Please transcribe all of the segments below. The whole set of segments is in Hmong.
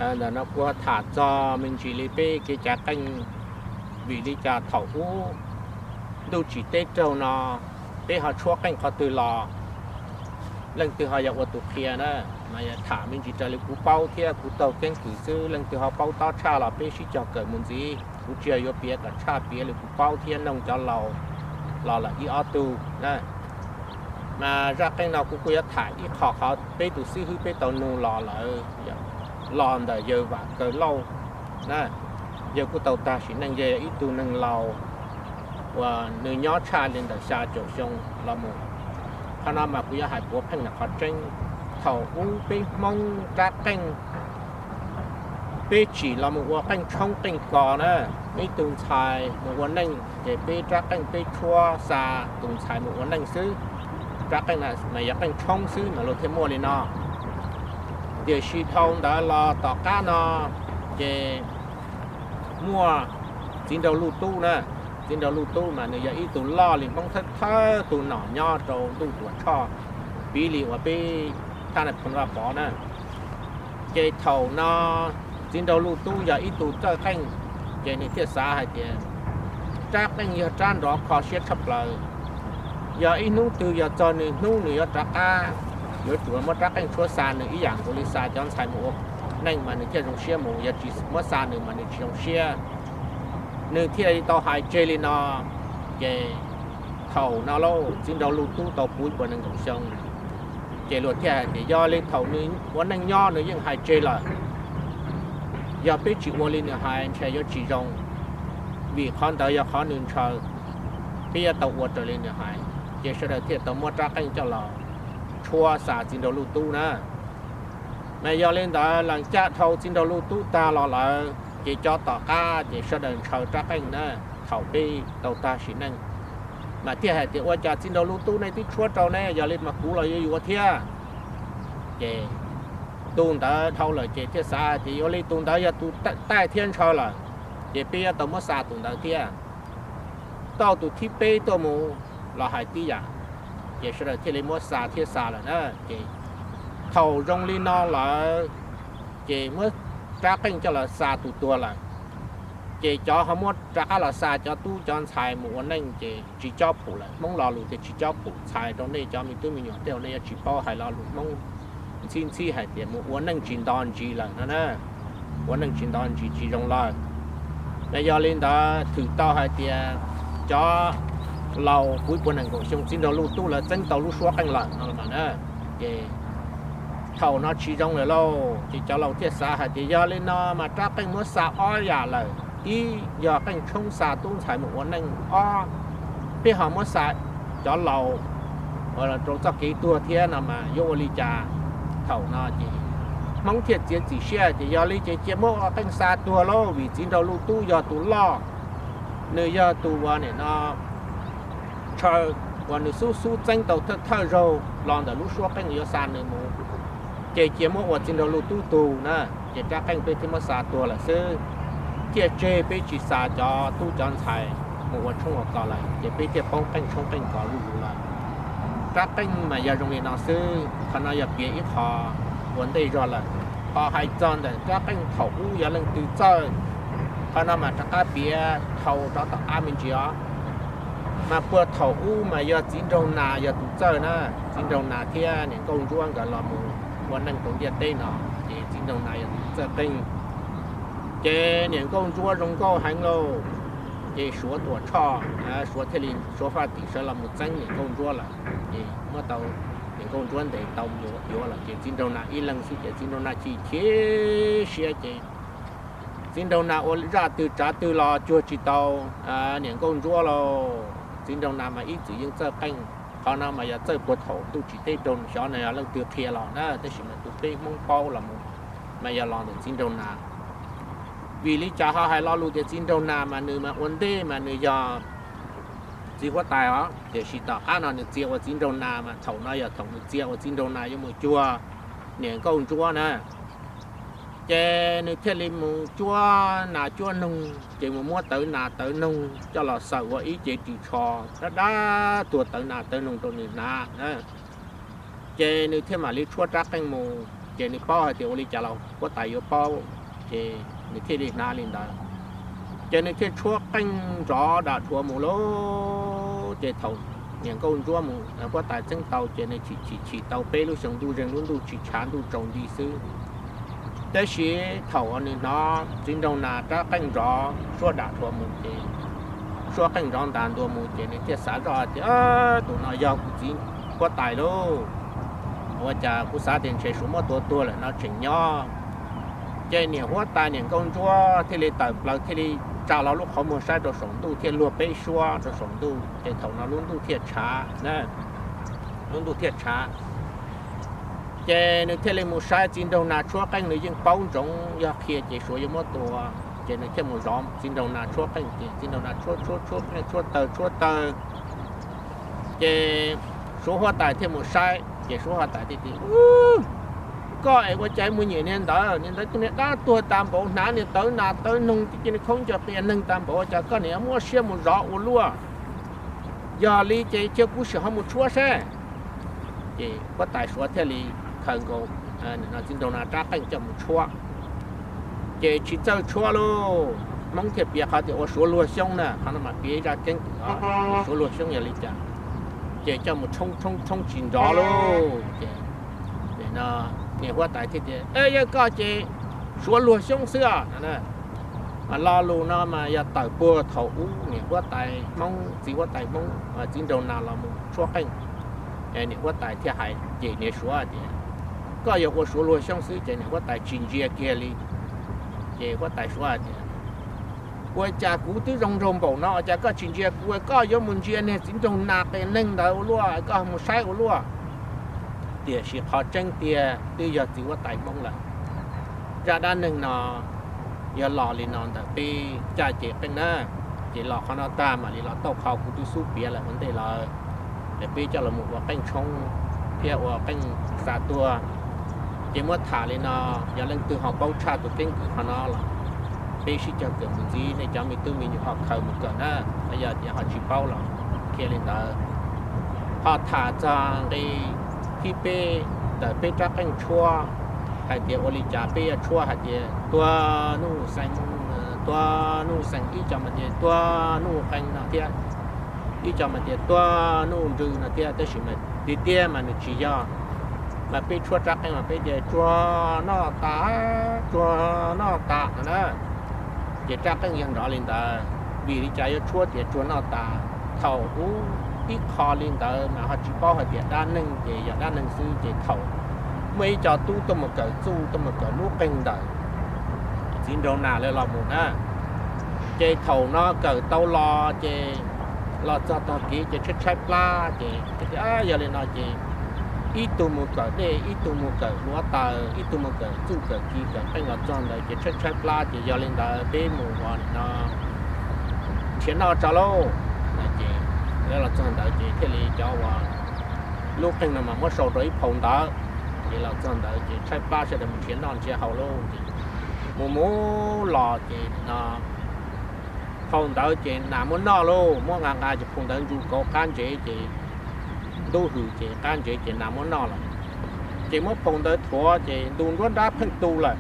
Ntawm no kuv ho tham txog me ntsis li peb kev cav qeej, vim li cas thaum ub ntuj tsim teb raug no peb ho tshuab qeej qhov twg los, leej twg ho yog ua tus qhia na. Mas yog tham me ntsis raws li kuv paub thiab kuv taug keeb kwm xwb, leej twg ho paub tob tshaj los peb sib cog kawm mus ntxiv. Kuv tsis yog yuav piav kom tshaj, piav li kuv paub thiab noog cov laus los lawm ib ob tug na. Mas zaj qeej no kuv kuj yuav tham ib qho qhov peb tus xib hwb peb tau nug los lawm, los ntawm yawg Vam Kaws Lauj na. Yawg kuj tau tag sim neej, yawg yog ib tug neeg laus uas nws nyob tshaj li ntawm xya caum xyoo los mus. Qhov no mas kuv yuav hais puav pheej ntawm qhov tseeb. Thaum ub peb Hmoob rab qeej, peb tsim los mus ua qeej tshoob qeej kos na. Ib tug ntxhais mus ua neej ces peb rab qeej peb tshuab xa tus ntxhais mus ua neej xwb. Rab qeej mas yog qeej tshoob xwb mas luag thiaj muaj li no. Tiam sis dhau ntawd los tom qab no ces muaj Txiv Nraug Luj Tub na. Txiv Nraug Luj Tub mas nws yog ib tug loj li Hmoob thawj thawj tus nom nyob rau ntuj Tuam Tshoj, piv li uas peb thaj nais phoo Vaj Pov na. Ces thaum no Txiv Nraug Luj Tub yog ib tug txawj qeej, ces nws thiaj xav hais tias rab qeej yog rab nrov kho siab tshaj plaws. Yog ib hnub twg yog txog nws hnub nws yuav rov qab, yuav tsum muab rab qeej tshuab xa nws ib yam nkaus li xa cov ntxhais mus ua neej mas nws thiaj zoo siab mus, yog tsis muab xa nws mas nws tsis zoo siab. Nws thiaj li tau hais tseg li no. Ces thaum no lauj, Txiv Nraug Luj Tub tau puv ib puas nees nkaum xyoo, ces luag thiaj hais tias yog li thaum nws ua neej nyob nws yeej hais tseg lawm, yog peb tsis ua li nws hais ntshe yuav tsis zoo, vim qhov ntawd yog qhov nws ntshaw. Peb yuav tau ua raws li nws hais. Ces sawv daws thiaj tau muab rab qeej coj los tshuab xa Txiv Nraug Luj Tub na. Mas yog li ntawd lees caj dhau Txiv Nraug Luj Tub tag los lawm ces cov tom qab ces sawv daws ntshaw rab qeej na. Thaum peb tau tag sim neej mas thiaj hais tias ua cas Txiv Nraug Luj Tub nej twb tshuab rau ne, yog li mas kuv los yuav yuav thiab. Ces tus ntawd dhau lawm ces thiaj xav hais tias yog li tus ntawd yog tus taij thiab ntshaw lawm, ces peb yuav tau muab xa tus ntawd thiab. Tau tus thib peb tuaj mus los hais tib yam, ces sawv daws thiaj li muab xa thiab xa lawm na. Ces thaum zoo li no lawm, ces muab rab qeej coj los xa tus tuag lawm. Ces cov ho muab rov qab los xa cov tub cov ntxhais mus ua neej ces tsis cob phum lawm. Hmoob lo lus tias tsis cob phum, txhais rau nej cov me tub me nyuam tej uas nej yuav tsis paub hais lo lus Hmoob ntxhib ntxhib hais tias mus ua neej tsis nto ntsis lawm no na. Ua neej tsis nto ntsis tsis zoo lawm. Mas yog li ntawd thwm tau hais tias cov laus puv ib puas nees nkaum xyoo Txiv Nraug Luj Tub lawv txeeb tau lub suab qeej lawm no na. Ces thaum no tsis zoo lawm lauj, ces cov laus thiaj xav hais tias yog li no mas rab qeej muab xa ob yam lawm. Ib yog qeej tshoob xa tub ntxhais mus ua neej, ob peb ho muab xa cov laus rau txoj kev tuag thiab no mas yuav ua li cas. Thaum no ces Hmoob thiaj txiav txim siab tias yog li ces cia muab ua qeej xa tuag lauj, vim Txiv Nraug Luj Tub yog tus loj, nws yog tus uas nim no ntshaw, uas nws xub xub txeeb tau thawj thawj zaug los ntawm lub suab qeej yuav xa nws mus, ces cia muab ua Txiv Nraug Luj Tub tug na. Ces rab qeej peb thiaj muab xa tuag lawm xwb, thiaj tseg peb tsis xa cov tub cov ntxhais mus ua tshoob ua kos lawm, ces peb thiaj poob qeej tshoob qeej kos zuj zus lawm. Rab qeej mas yog zoo li no xwb, qhov no yog piav ib qho ua ntej zog lawm. Ho hais txog ntawm rab qeej thaum ub yog leej twg txawj, qhov no mas rov qab piav dhau rov tom qab me ntsis os. Mas puag thaum ub mas yog Txiv Nraug Nas yog tus txawj na. Txiv Nraug Nas thiab Niam Nkauj Ntsuab nkawd los mus ua neej rau ntiaj teb no, ces Txiv Nraug Nas yog tus txawj qeej. Ces Niam Nkauj Ntsuab zoo nkauj heev lauj, ces Suav Tuam Tshoj, Suav thiaj li, Suav Faj Tim sawv los mus txeeb Niam Nkauj Ntsuab lawm, ces muab tau Niam Nkauj Ntsuab ntes tau yuav lawm, ces Txiv Nraug Nas ib leeg xwb ces Txiv Nraug Nas chim chim siab ces Txiv Nraug Nas ua zaj twg tsav twg los cuag tsis tau Niam Nkauj Ntsuab lauj. Txiv Nraug Nas mas ib txwm yeej txawj qeej, qhov no mas yog txawj puag thaum ntuj tsim teb raug xyov no yog leej twg qhia los na, tab sis mas tus peb Hmoob paub los mus mas yog los ntawm Txiv Nraug Nas. Vim li cas ho hais lo lus tias Txiv Nraug Nas mas nws mas ua ntej mas nws yog txiv huab tais os, tiam sis tom qab no nws txia ua Txiv Nraug Nas mas thaum no yog thaum nws txia ua Txiv Nraug Nas yuav mus cuag Niam Nkauj Ntsuab na. Ces nws thiaj li mus cuab nas cuab noog, ces mus muab tawv nas tawv noog coj los xaws ua ib cev ris tsho dab dab tuag tawv nas tawv noog rau nws hnav na. Ces nws thiaj mam li tshuab rab qeej mus, ces nws paub hais tias ua li cas los huab tais yuav paub, ces nws thiaj li hnav li ntawd. Ces nws thiaj tshuab qeej nrov dam rhuav mus lauj. Ces thaum niam nkauj ntsuab mus huab tais txeeb tau ces nws chim chim chim tau peb lub xyoo ntuj zeeg lub ntuj tsis tshav ntuj tsaus nti xwb. Tab sis thaum uas nws hnov txiv nraug nas rab qeej nrov suab dam rhuav mus ces, suab qeej nrov ntas ntua mus ces nws thiaj xav zoj tias, tus no yog kuv txiv huab tais lauj. Ua cas kuv xav tias ntshe suav muab tua tuag lawm no tseem nyob. Ces niam huab tais niam nkauj ntsuab thiaj li tawm plaws thiaj li tsa hlo lub qhov muag saib rau saum ntuj thiaj luag peb suab rau saum ntuj ces thaum no lub ntuj thiaj tshav, lub ntuj thiaj tshav. Ces nws thiaj li mus saib txiv nraug nas tshuab qeej, nws yeej paub ntsoov yog qhia ces suav yuav muab tua. Ces nws thiaj mus zov txiv nraug nas tshuab qeej ces txiv nraug nas tshuab tshuab tshuab qeej tshuab taw tshuab taw. Ces suav huab tais thiaj mus saib ces suav huab tais thiaj tias, koj es ua cas mus nyiam niag ntawd, niag ntawd tus niag dab tuag tas npaum, hnav niag tawv nas tawv noog, cia niag khaub ncaws qias neeg tas npaum, ua cas koj niam muab siab mus zov ua luaj? Yog li ces cia kuv sim ho mus tshuab seb. Ces huab tais suav thiaj li khaws nkaus txiv nraug nas rab qeej coj mus tshuab. Ces tsis txawj tshuab lauj, Hmoob thiaj piav qhov tias ua suav luag xyoob na, qhov no mas piav ib zaj keeb kwm os, ua suav luag xyoob yog li cas. Ces coj mus tshoob tshoob tshoob tsis nrov lauj. Ces niam huab tais thiaj tias, yog koj ces suav luag xyoob xwb os no. Mas lo lus no mas yog tawm puag thaum ub niam huab tais Hmoob, txiv huab tais Hmoob, txiv nraug nas los mus tshuab qeej. Niam huab tais thiaj hais cem niag suav tias, koj yog ua suav luag xyoob xwb, ces niam huab tais tsis ntsia kiag li. Ces huab tais suav hais tias, ua cas kuv twb zoo nraug npaum no cas koj tsis ntsia kuv, koj yuav mus ntsia niag txiv nraug nas qias neeg ntawd ua luaj, koj mus saib ua luaj. Tiam sis qhov tseeb tiag twb yog txiv huab tais Hmoob lawm. Zaj dab neeg no yog los li no ntawm peb caj ces qeej na. Ces los qhov no tag mam li los tau qhov kuv twb xub piav lawm ua ntej lawm, es peb coj los mus ua qeej tshoob thiab ua qeej xa tuag. Ces muab tham li no, yog leej twg ho paub tshaj tus keeb kwm qhov no los peb sib cog kawm mus ntxiv, nej cov me tub me nyuam ho khaws mus kawm na. Yog tias ho tsis paub los qhia li ntawd. Ho tham txog nqe thib peb ntawm peb rab qeej tshuab, hais tias ua li cas peb yuav tshuab hais tias tuag nuj xees, tuag nuj xees, ib co mas tias tuag nuj qees no thiab, ib co mas tias tuag nuj nrws no thiab, tab sis mas tiag tiag mas nws tsis yog. Mas peb tshuab rab qeej mas peb tias tsuag noj tas, tsuag noj tas no na. Ces rab qeej yog nrov li ntawd, vim li cas yuav tshuab tias tsuag noj tas? Thaum ub ib qho li ntawd mas ho tsis paub hais tias dab neeg ces yog dab neeg xwb, ces thaum muaj ib co tub tuaj mus kawm txuj, tuaj mus kawm lub qeeg ntawm txiv nraug nas lawv los mus na, ces thaum no kawm tau los ces los txog tog kev ces tshaib tshaib plab ces, yog li no ces ib tug mus kawm dej, ib tug mus kawm hluav taws, ib tug mus kawm txuj kawm ci kawm qeej los txog ntawd ces tshaib tshaib plab ces yog li ntawd peb mus ua no nrhiav noj tso lauj. Ces lawv los txog ntawd ces thiaj li cov uas lub qeeg no mas muab sau rau ib phau ntawv, ces los txog ntawd ces tshaib plab sawv daws mus nrhiav noj nrhiav haus lauj. Ces mus mus los ces no phau ntawv ces nas muab noj lauj, muab nqa nqa ces phau ntawv ntsu kauv qab ntsev ces ntub hws ces qab ntsev ces nas muab noj lawm. Ces muab phau ntawv thuav ces ntu nruab nrab pheej tu lawm,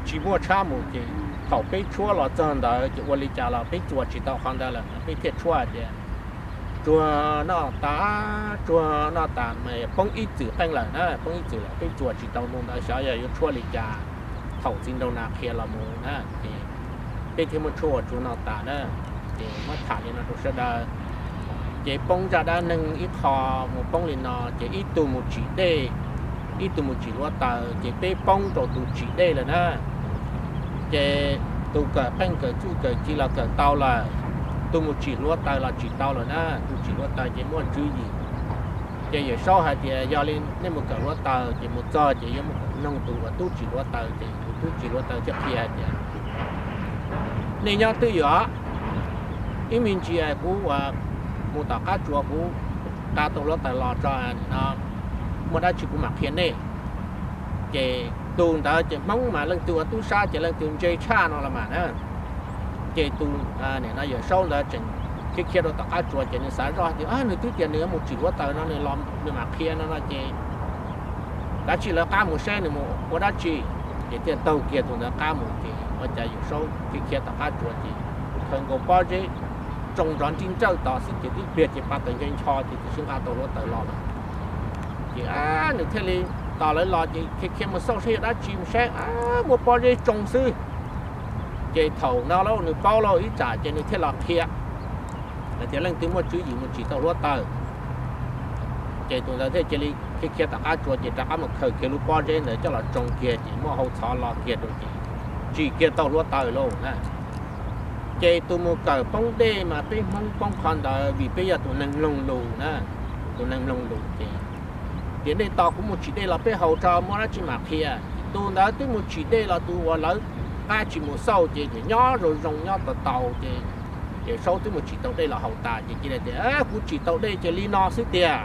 tsis muaj tshab mus ces thaum peb tshuab los txog ntawd ces ua li cas los peb txuas tsis tau qhov ntawd lawm, peb thiaj tshuab hais tias tsuag noj tas, tsuag noj tas mas poob ib txwm qeej lawm na, poob ib txwm lawm peb txuas tsis tau ntu ntawd, xyov yog yuav tshuab li cas. Thaum txiv nraug nas qhia los mus na, ces peb thiaj muab tshuab ua tsuag noj tas na. Ces muab tham li no rau sawv daws. Ces poob zaj dab neeg ib qho mus poob li no, ces ib tug mus tsim dej, ib tug mus tsim hluav taws, ces peb poob rau tus tsim dej lawm na. Ces tus kawm qeej kawm txuj kawm ci los kawm tau lawm, tus mus tsim hluav taws los tsim tau lawm na. Tus tsim hluav taws ces muaj tswv yim. Ces Yawm Saub hais tias yog li nej mus kawm hluav taws ces mus txog ces yuav mus noog tus uas tub tsim hluav taws, ces tus tub tsim hluav taws thiaj qhia hais tias nej nyob twj ywm, ib me ntsis kuv uas mus tom qab tsuas kuv nqa tau hluav taws los tso no, muaj dab tsi kuv mam qhia nej. Ces tus ntawd ces Hmoob mas leej twg ua tub sab ces leej twg ntse tshaj no los mas na. Ces tus, nim no Yawm Saub ntawd tseem khiav khiav rau tom qab tsuas ces nws xav zoj tias nws twb tias nws yuav mus tsim hluav taws no nws los nws mam qhia no no ces dab tsi lawv qab mus saib nws mus ua dab tsi. Ces thiaj taug kiag tus ntawd qab mus ces ua cas Yawm Saub khiav khiav tom qab tsua ces khaws nkaus pob zeb tsoo nrov nrij nrawj tod xwb ces tib pliag ces pa taws ncho ncho ces twb sib nqa tau hluav taws los lawm. Ces nws thiaj li tos lawv los ces khiav khiav mus xauj saib yog dab tsi, mus saib muaj pob zeb tsoo xwb. Ces thaum no lauj nws paub lauj ib tsam ces nws thiaj los qhia hais tias leej twg muaj tswv yim mus tsim tau hluav taws. Ces tus ntawd thiaj cia li khiav khiav tom qab tsua ces rov qab mus khaws kiag lub pob zeb ntawd coj los tsoo kiag ces muaj hau txhov los kiag rau ces tsim kiag tau hluav taws lauj na. Ces tus mus kawm poob dej mas peb Hmoob poob qhov ntawd vim peb yog tus neeg mloog lus na, tus neeg mloog lus ces tias nej tos kuv mus tsim dej los peb haus tso muaj dab tsi mam qhia. Tus ntawd twb mus tsim dej los tus uas lawv qab tsis mus xauj ces nyob zoo zoo nyob tau tau ces Yawm Saub twb mus tsim tau dej los haus tas ces cia li tias kuv tsim tau dej ces li no xwb tiag.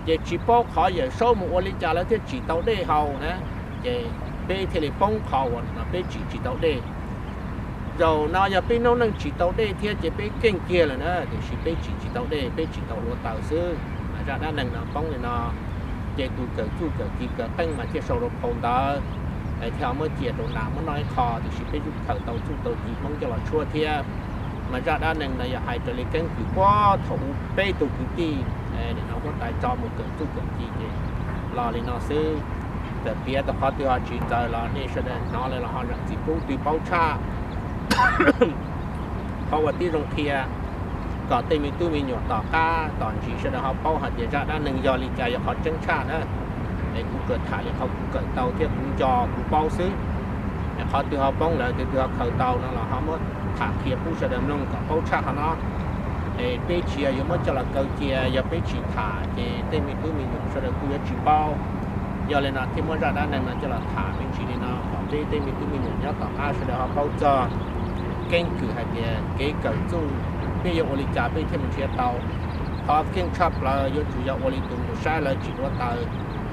Ces tsis paub qhov Yawm Saub mus ua li cas lawv thiaj tsim tau dej haus na. Ces peb thiaj li poob qhov uas no peb tsim tsis tau dej. Zaum no yog peb noob neej tsim tau dej thiab ces peb keej kiag lawm na, tiam sis peb tsim tsis tau dej, peb tsim tau hluav taws xwb. Mas zaj dab neeg no poob li no, ces tus kawm txuj kawm ci kawm qeej mas thiaj sau rau phau ntawv, thiaj muab cia rau nas muab noj ib qho, tiam sis peb kuj khaws tau txuj tau ci Hmoob coj los tshuab thiab. Mas zaj dab neeg no yog hais raws li keeb kwm puag thaum ub peb tug kwv tij no huab tais tso mus kawm txuj kawm ci ces los li no xwb. Txawm piav tau qhov twg ho tsis txawv los nej sawv daws hnov lawm los ho zam txim pub twg paub tshaj. Qhov uas tib zoo qhia kom tej me tub me nyuam tom qab tom ntsis sawv daws ho paub hais tias zaj dab neeg yog li cas yog qhov tseeb tshaj na. Es kuv tsuas tham li qhov kuv kawm tau thiab kuv nco kuv paub xwb. Es qhov twg ho poob lawm twg twg ho khaws tau no los ho muab tham qhia pub sawv daws mloog kom paub tshaj qhov no. Es peb tsis yog yuav muab coj los kaw cia, yog peb tsis tham ces tej me tub me nyuam sawv daws kuj yuav tsis paub. Yog li no thiaj muab zaj dab neeg no coj los tham me ntsis li no kom peb tej me tub me nyuam nyob tom qab sawv daws ho paub txog keeb kwm hais tias kev kawm txuj peb yuav ua li cas peb thiaj mus nrhiav tau. Qhov keej tshaj plaws yuav tsum yog ua li tus mus saib lawv tsim hluav taws,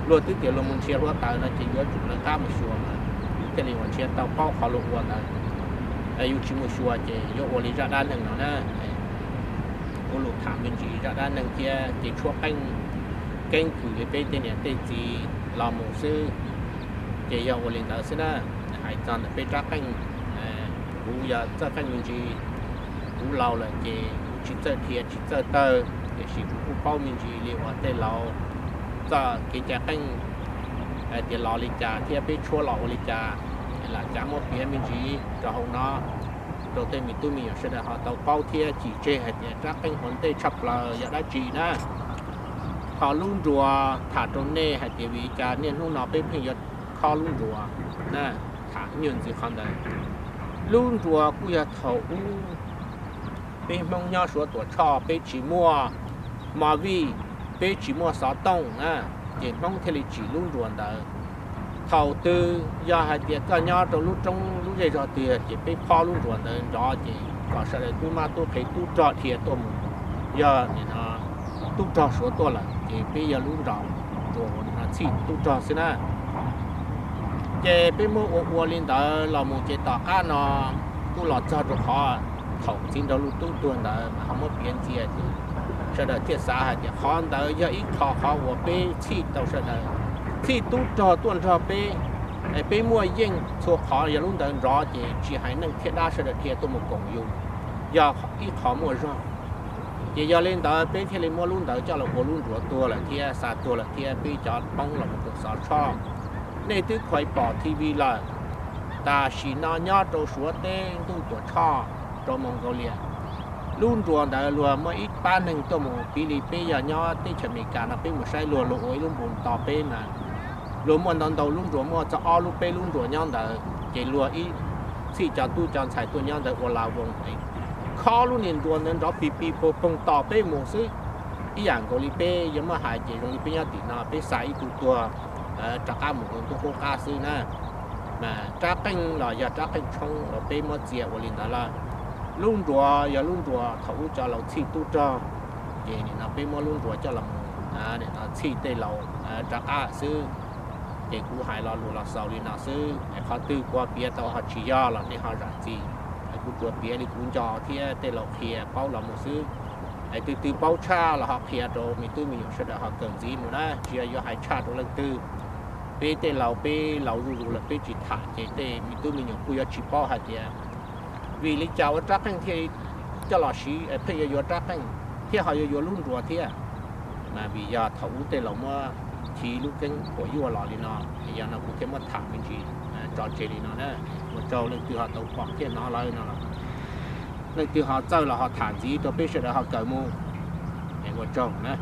luag twb tias luag mus nrhiav hluav taws no ces yuav tsum lawv qab mus xyuas mas yus thiaj li mus nrhiav tau paub qhov luag ua ntawd. Yus tsis mus xyuas ces yuav ua li zaj dab neeg no na. Kuv lus tham me ntsis zaj dab neeg thiab kev tshuab qeej, keeb kwm li peb tej niam tej txiv los mus xwb. Ces yog ua li ntawd xwb na. Hais txog ntawm peb rab qeej, kuv yog txawj qeej me ntsis, kuv laus lawm ces kuv tsis txawj dhia tsis txawj tawg, tiam sis kuv kuj paub me ntsis li uas tej laus txoj kev cai qeej hais tias los li cas thiab peb tshuab los ua li cas. Lam cav muab piav me ntsis rau hauv no rau tej me tub me nyuam sawv daws ho tau paub thiab cim tseg hais tias rab qeej ua ntej tshaj plaws yog dab tsi na. Ho lub nruas tham rau nej hais tias vim li cas niaj hnub no peb pheej yuav khob lub nruas na, tham nyuag ntxiv qhov ntawd. Lub nruas kuj yog thaum ub peb Hmoob nyob Suav Tuam Tshoj peb tsis muaj movie, peb tsis muaj xov tooj na, ces Hmoob thiaj li tsim lub nruas ntawd. Thaum twg yog hais tias koj nyob rau lub roob lub zej zog twg ces peb phob lub nruas ntawd nrov ces kom sawv daws tub mab tub qhe tub rog dhia tuaj mus. Yog nim no tub rog Suav tuaj lawm ces peb yog lub nruas, nruas uas nim no txhij tub rog xwb na. Ces peb muab ua ua li ntawd los mus ces tom qab no kuj los txog rau qhov thaum txiv nraug Lug Tub tuag ntawd mas ho muab piav ntxias ces sawv daws thiaj xav hais tias qhov ntawd yog ib qho qhov uas peb txhij tau sawv daws, txhij tub rog tuaj nrog peb, peb muaj yeej txhua qhov. Yog lub ntawd nrov ces tsis hais neeg thiab dab sawv daws dhia tuaj mus koom yus, yog ib qho muaj zog. Ces yog li ntawd peb thiaj li muab lub ntawd coj los ua lub nruas tuag lawm thiab xa tuag lawm thiab peb cov poob los mus rau Xov Tshoj. Nej twb khuv pom T V lawm, tam sim no nyob rau Suav teb ntuj Tuam Tshoj rau Mongolia. Lub nruas ntawd luag muaj ib pab neeg tuaj mus, piv li peb yog nyob teb chaws Amelikas no peb mus saib luag, luag ua ib lub npuas tos peb mas luag muaj ntau ntau lub nruas, muaj txog ob lub peb lub nruas nyob ntawd, ces luag ib txhij cov tub cov ntxhais tuaj nyob ntawd ua la voos, khob lub niag nruas ntawd nrov pis pis poog poog tos peb mus xwb. Ib yam nkaus li peb yuav muab hais ces zoo li peb nyob tim no peb xa ib tug tuag rov qab mus rau ntuj qub qab xwb na. Mas rab qeej los yog rab qeej tshoob uas peb muab txia ua li ntawd lawm. Lub nruas yog lub nruas thaum ub cov laus txhij tub rog, ces nim no peb muab lub nruas coj los mus txhij tej laus rov qab xwb. Ces kuv hais lo lus los xaus li no xwb, es qhov twg kuv ho piav tau ho tsis yog los nej ho zam txim. Es kuv tsuas piav li kuv nco thiab tej laus qhia paub los mus xwb. Es twg twg paub tshaj los ho qhia rau me tub me nyuam sawv daws ho kawm ntxiv mus na, tsis yog yuav hais tshaj rau leej twg. peb tej laus, peb laus zuj zus lawm peb tsis tham ces tej me tub me nyuam kuj yuav tsis paub hais tias vim li cas ua rab qeej thiaj coj los siv pheej yuav yuav rab qeej thiab ho yuav yuav lub nruas thiab. Mas vim yog thaum ub tej laus muab chiv lub keeb puas yuaj los li no, yog no kuv thiaj muab tham me ntsis tso tseg li no na. Ua tsaug leej twg ho tau pom thiab hnov lawm no los, leej twg ho txawj los ho tham ntxiv rau peb sawv daws ho kawm mus. Ua tsaug na.